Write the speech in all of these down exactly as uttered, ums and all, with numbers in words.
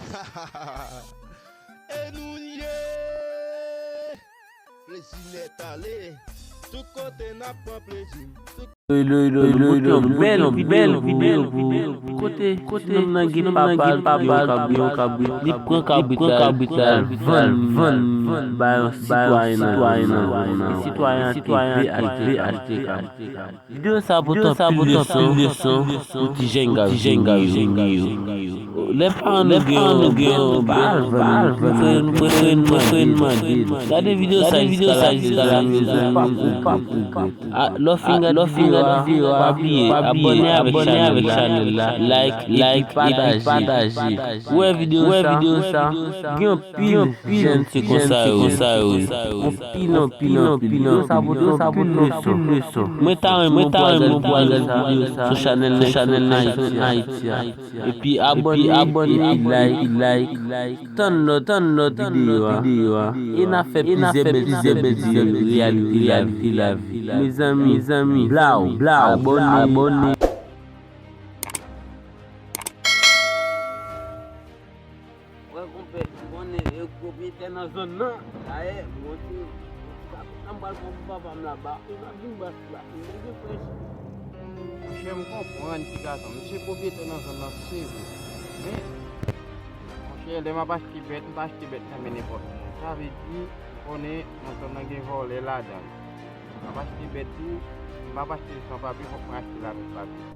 E nou ye! Plezi nèt ale. Tout kote n ap pran plezi. Tout Bèl videyo pou kote ti nonm nan gen papa l, gen yon kabrit, li pran kabrit la, li al vann, vann ba yon sitwayen nan zòn nan. E sitwayen an te vle achte kabrit la. Videyo sa pote anpil leson pou ti jèn k ap vini yo. Lè paran nou gen yon bèl, nou prefere, nou prefere nou mande. Gade videyo sa jiska la, jiska la, mezanmi, ou p ap regrèt. Lè w fin gade videyo a, pa bliye abòne avèk chanèl la, like, epi pataje. Ou wè videyo sa, gen anpil jèn se konsa yo ye. Anpil, anpil, anpil. Videyo sa pote anpil leson. Mwen ta renmen pou w al gade videyo sa sou chanèl Nèg Ayiti a. Epi abòne, epi like, like. Tann lòt, tann lòt videyo a. E n a fè plizyè bèl, plizyè bèl videyo, reyalite lavi, lavi. Mezanmi, mezanmi, blaw, blaw, abòne, abòne. Wè konpè, m konnen e pwopriyetè nan zòn nan. Dayè, m gon ti, gon ti kabrit la m pral pran pou papa m laba. Li p ap vin bas la, m bezwen frèch. Monchè, m konprann ti gason, m se pwopriyetè nan zòn nan, se vre. Men, monchè, lè m ap achte bèt, m pa achte bèt nan men nenpòt moun. Sa vle di, m konnen nan zòn nan gen vòlè ladan l. M ap achte bèt tou, m p ap achte l san papye, fòk mwen achte l avèk papye.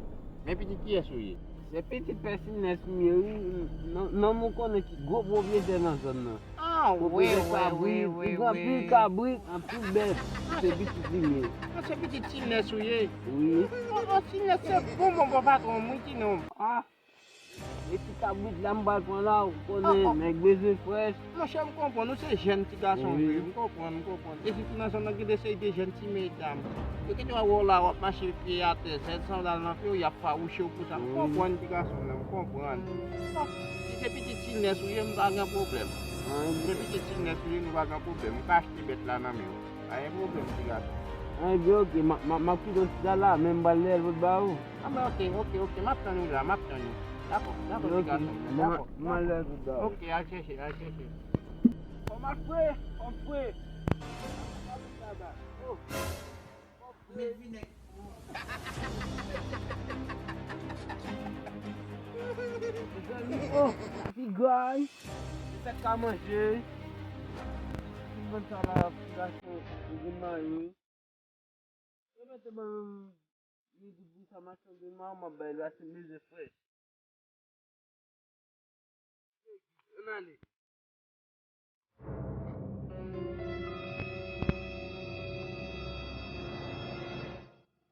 Men pitit kiyès ou ye? Se pitit Pè Sinès m ye wi, nonm ou konnen ki gwo pwopriyetè nan zòn nan. Ah, wi, wi, wi, wi, wi. Li gen anpil kabrit, anpil bèt. Se pitit li m ye. Ah, se pitit Sinès ou ye? Wi. Oh, oh, Sinès se bon, bon, bon patwon m wi, ti nonm. Ah. E ti kabrit la m pral pran la, ou konnen, nèg bezwen frèch. Monchè, m konprann, ou se jèn ti gason vre, m konprann, m konprann. E sitou nan zòn nan gen de seri de jèn ti medam. Yo gentan wè w la, w ap mache pye atè, sèl sandal nan pye w, y ap fawouche w pou sa. M konprann ti gason m nan, m konprann. Bon, si se pitit Sinès ou ye, m pa gen pwoblèm. Si se pitit Sinès ou ye, nou pa gen pwoblèm. M ka achte bèt la nan men w. Pa gen pwoblèm, ti gason. Anben, oke, m ap kite w ti la, men m pral leve l pou ba ou. Anben, oke, oke, oke, m ap tann ou la, m ap tann ou. Dakò, dakò, ti gason m nan, dakò. M al leve l pou ba ou. Oke, al chèche, al chèche. Fò m ap fre, fò m fre. Oh. Fò m fre. Mezanmi, oh, sa figay. Se sa k ka manje. Fin vann sa la, piga cho, yo vin mayi. Yo mete ban m midi bou sa machann de ma, m ap bay la, se mezye frèch. Ann ale.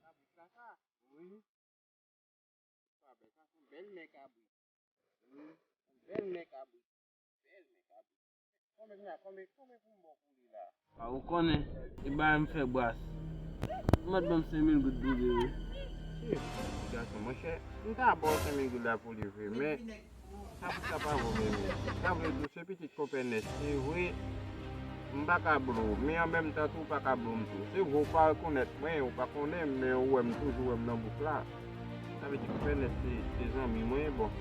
Kabrit la sa? Wi. Pa bèl, sa se yon bèl men kabrit. Wi. Yon bèl men kabrit. Bèl men kabrit. Konbyen, konbyen, konbyen pou m ba w pou li la? A, ou konnen, e bagay m fè bras. Ou mèt ban m senk mil goud pou li, wi. Ti gason, monchè, m ta ba w senk mil goud la pou li vre, men kabrit la pa vo menm. Sa vle di, se pitit konpè Nès, se vre, m pa ka blo w, men an menm tan tou, ou pa ka blo m tou. Se vre, ou pa rekonèt mwen, ou pa konnen m, men ou wè m toujou wè m nan bouk la. Sa vle di konpè Nès se, se zanmi mwen, bon.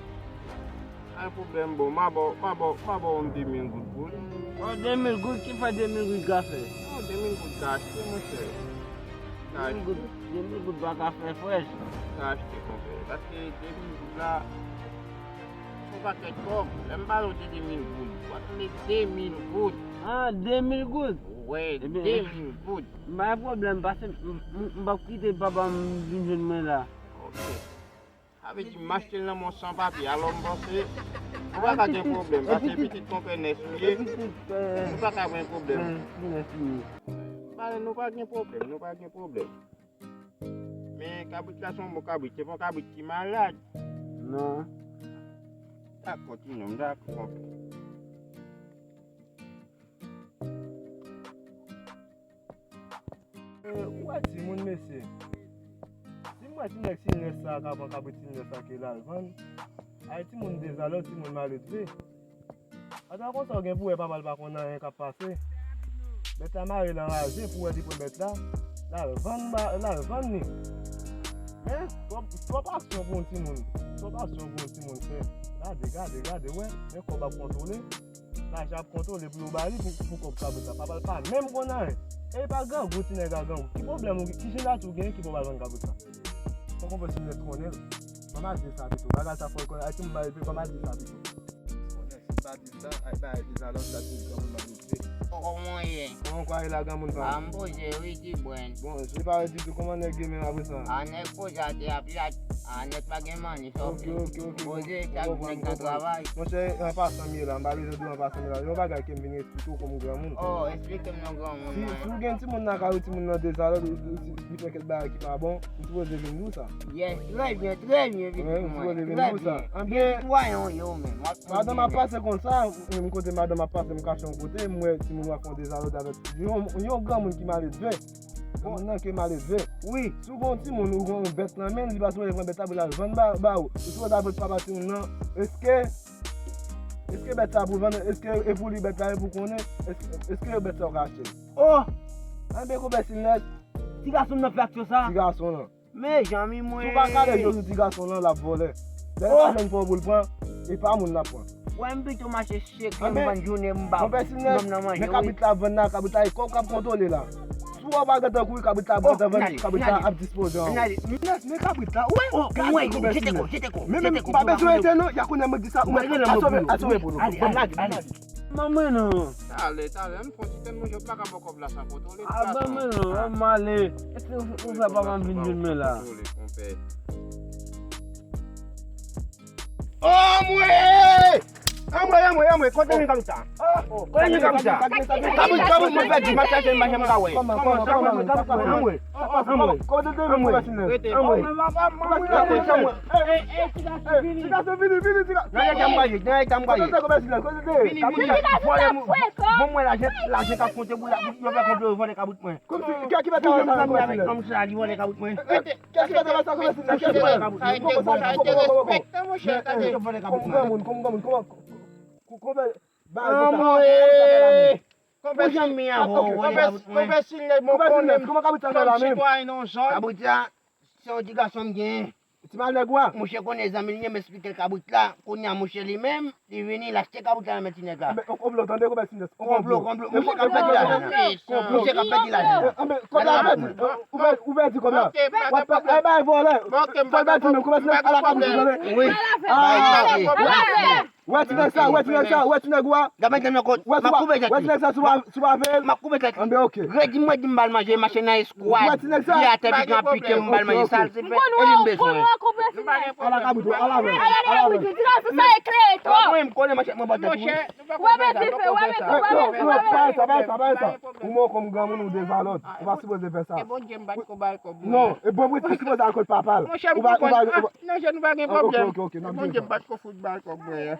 Pa gen pwoblèm, bon, m a ba w, m a ba w, m a ba w yon de mil goud pou li. Bon, de mil goud, ki fè de mil goud ka fè? Non, de mil goud ka achte, monchè. Ka achte. De mil goud, de mil goud pa ka fè frèch. Ka achte, konpè. Paske de mil goud la, se yon pakèt kòb. Lè m pale w de de mil goud, w a tande de mil goud. Ah, de mil goud? Wi, de mil goud. M pa gen pwoblèm, pase m, m, m p ap kite papa m vin jwenn mwen la. Ok. Sa vle di m achte l nan men w san papye, alò m panse ou pa ka gen pwoblèm, paske pitit konpè Nès ou ye, ou pa ka gen pwoblèm. Pale, nou pa gen pwoblèm, nou pa gen pwoblèm. Men kabrit la se yon bon kabrit, se pa yon kabrit ki malad. Non. Dakò, ti nonm, dakò. Ou wè timoun, mesye. Si m wè ti nèg Sinès sa a ka pran kabrit Sinès sa ke l al vann, ay timoun dezalè, timoun maledve. Atò konsa w gen pou wè papa l pa konn anyen k ap pase. Bèt la mare l anraje pou wè li pran bèt la, l al vann, l al vann li. Men, twòp, twòp aksyon pou yon timoun. Twòp aksyon pou yon timoun fè. Gade, gade, gade, wè, men kòb ap kontwole. Lajan ap kontwole pou yo ba li pou, pou kòb kabrit la. Papa l pa menm konn anyen. E li pa grangou, ti nèg la grangou. Ki pwoblèm ou gen? Ki jilati ou gen ki pou w al vann kabrit la? Fòk ou fè ti nèg konnen l. Ban m al di sa pito. Bagay sa fò l konnen. Ay, ti m ba epi ban m al di sa pito. Konnen, si m pa di sa, ay, bagay di sa, lòt la di granmoun ba li. Kòman w ye? Kòman w kwè la, granmoun pa m? A, m poze wi, ti bren. Bon, se pa ditou, kòman nèg ye menm apre sa? A, nèg poze atè a plat. A, nèg pa gen manni, sa. Ok, ok, ok. Poze, chak nèg nan travay. Monchè, an pasan m ye la, m pa bezwen di w an pasan m ye la. Yon bagay ke m vin eksplike w kòm granmoun. Oh, eksplike m non, granmoun mwen. Si, si w gen timoun nan kay ou, timoun nan dezalòd, ou, ou, ou, li fè kèk bagay ki pa bon, ou sipoze vin di w sa. Yes, trè byen, trè byen, pitit mwen. Trè byen. Anbyen, sitwayen w ye w menm. Madanm ap pase konsa, menm kote madanm ap pase, m kache yon kote, m wè timoun w ap fè yon dezalòd avèk yon, yon granmoun ki maledve. Granmoun nan ki maledve. Wi. Si w gen yon timoun ou gen yon bèt nan men l, li pa sipoze pran bèt la pou l al vann ba, ba ou. Ou sipoze al vann papa timoun nan. Èske, èske bèt sa pou vann? Èske e pou li bèt la, e pou konnen? Èske, èske bèt sa ou ka achte l? Oh! Anbyen, konpè Silnès. Ti gason nan fè aksyon sa? Ti gason nan. Men zanmi mwen. Si w pa kale je w sou ti gason nan, l ap vòlè. Lè l pa jwenn pa w pou l pran, e pa moun l ap pran. Wè m pito mache cheke m vann jounen m ba nonm nan manje. Men kabrit la ap vann la, kabrit la e kòb k ap kontwole la. Si w pa gentan kouri, kabrit la ap gentan vann, kabrit la ap dispoze anwo. Men kabrit la, ou wè? Gade konpè Silnès. Men menm, m pa bezwen ete non, y a konnen mwen di sa, ou mèt asove pou nou. Ban m lage, ban m lage. Ban mwen non. Talè, talè, ann fon ti tann manje, m pa ka ba w kòb la san kontwole. A, ban mwen non, ban m ale. Èske ou fè papa m vin jwenn mwen la? Anmwe! Anmwe, anmwe, anmwe, kote vin kabrit sa? Kote vin kabrit sa? Kabrit, kabrit, mwen pèdi, m ap chache l, m pa janm ka wè. Anmwe, anmwe. Kote te vin mwen? Anmwe. Rete. Anmwe. Anmwe. Ti gason, vini, vini, vini, ti gason. Nan eta m gaye, nan eta m gaye. Kote te, kote te? Vini, vini. Vòlè mwen. Bon, mwen lajan, lajan k ap konte pou la, yo fè konplo, yo vòlè kabrit mwen. Kòmsi, kè ki mèt travay sa, kòmsi? Kòmsi, li vòlè kabrit mwen. Kè ki mèt travay sa, kòmsi? Kè ki mèt travay sa, kòmsi? Kòm granmoun, kòm granmoun, kòm, kòm, kòm, kòm, Anmwe! Pou jan m ye avè w, wè, konpè Silnès, mwen konnen m, kòm sitwayen nan yon zòn. Kabrit la, se yon ti gason m genyen. Ti mal nèg ou a? Monchè, konnen zanmi l, m esplike l kabrit la. Kounye a, monchè, li menm, li vini, l achte kabrit la nan men ti nèg la. Anben, yon konplo, tande, konpè Silnès, yon konplo. Konplo, konplo. Monchè k ap pèdi lajan nan. Monchè k ap pèdi lajan nan. Anben, kòb la pèdi. Ou pèdi, ou pèdi kòb la. W ap pèdi, bay vòlè. Fò l pèdi menm, konpè Silnès, ala kabrit ou, tande. Wi. Wè ti nèg sa, wè ti nèg sa, wè ti nèg ou a. Gade nèg nan kot. M ap koupe tèt li. Wè ti nèg sa, si w pa, si w pa veye l. M ap koupe tèt li. Anben, ok. Redi m, redi m ba l manje, mache nan eskwad. Wè ti nèg sa. Li atè pikan pike m ba l manje, sa l se fè. E li m bezwen. Ala kabrit ou, ala veye l, ala veye l. Mwen, m konnen manchèt mwen bò tèt ou. Wè bèt li fè, wè bèt li, wè bèt li, wè bèt li. Pa sa, pa sa, pa sa. Ou mò kòm granmoun ou dezalòd. Ou pa sipoze fè sa. E Bondye m pa t ko ba l kòb mwen. Non, e bon, ou sipoze al kot papa l. Monchè, m konprann. Nan je nou pa gen pwoblèm. Ok, ok, ok, n ap jwe sa. Bondye m pa t ko fout ba l kòb mwen an.